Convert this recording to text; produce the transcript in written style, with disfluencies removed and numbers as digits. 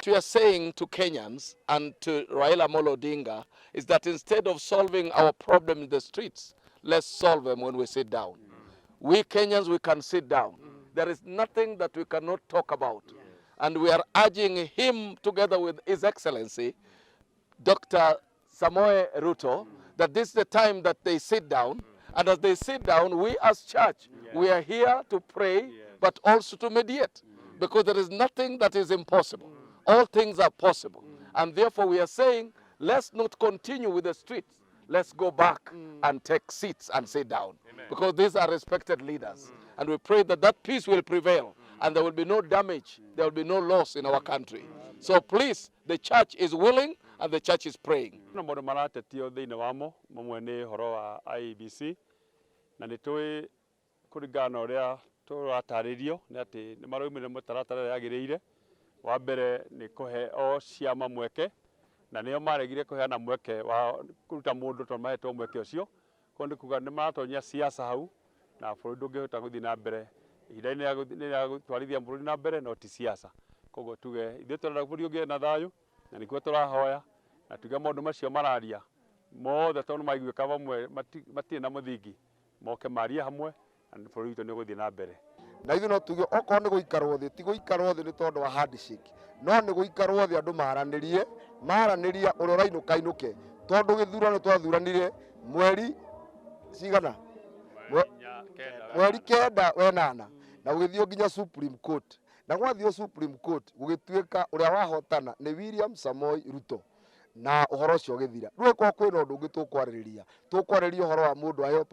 What we are saying to Kenyans and to Raila Amolo Odinga is that instead of solving our problem in the streets, let's solve them when we sit down. We Kenyans, we can sit down. There is nothing that we cannot talk about. And we are urging him, together with His Excellency, Dr. Samoei Ruto, that this is the time that they sit down. And as they sit down, we as church, we are here to pray, but also to mediate. Because there is nothing that is impossible. All things are possible. And therefore we are saying, let's not continue with the streets. Let's go back and take seats and sit down. Because these are respected leaders. And we pray that that peace will prevail and there will be no damage, there will be no loss in our country. So please, the church is willing and the church is praying. No maũndũ maratetio thĩinĩ wamo mamwe nĩ ũhoro wa IEBC na nĩ tũĩ kũringana na ũrĩa tũratarĩrio nĩ atĩ nĩ maraumire mũtaratara ũrĩa yagĩrĩire. Wa mbere nĩ kũhe o ciama mweke na nĩo maregire kũheana mweke wa kũruta mũndũ tondũ mahetwo mweke ũcio. Koguo nĩ kuga nĩ maratonyia siasa hau na bũrũri ndũngĩhota gũthiĩ na mbere. Ihinda nĩ rĩa gũtwarithia bũrũri na mbere no ti siasa. Koguo tuge ithuĩ tũrenda bũrũri ũgĩe na thayũ na nĩkuo tũrahoya na tuge maũndũ macio mararia mothe tondũ maiguĩka mamwe matirĩ na mũthingi moke marie hamwe na bũrũri witũ nĩ ũgũthiĩ na mbere. Na ithuĩ no tuge okorwo nĩ gũikarwo thĩ, ti gũikarwo thĩ nĩ tondũ wa handshake, no nĩ gũikarwo thĩ andũ maranĩrie, maranĩria ũrĩa ũrainũka ainũke, tondũ gĩthurano twathuranire mweri cigana, mweri 9 wenana, na gũgĩthiĩ nginya Supreme Court, na gwathiĩ Supreme Court gũgĩtuĩka ũrĩa wahotana nĩ William Samoei Ruto na ũhoro ũcio ũgĩthira. Rĩu ĩkorwo kwĩna ũndũ ũngĩ tũkwarĩrĩria, tũkwarĩrĩria ũhoro wa mũndũ aheo.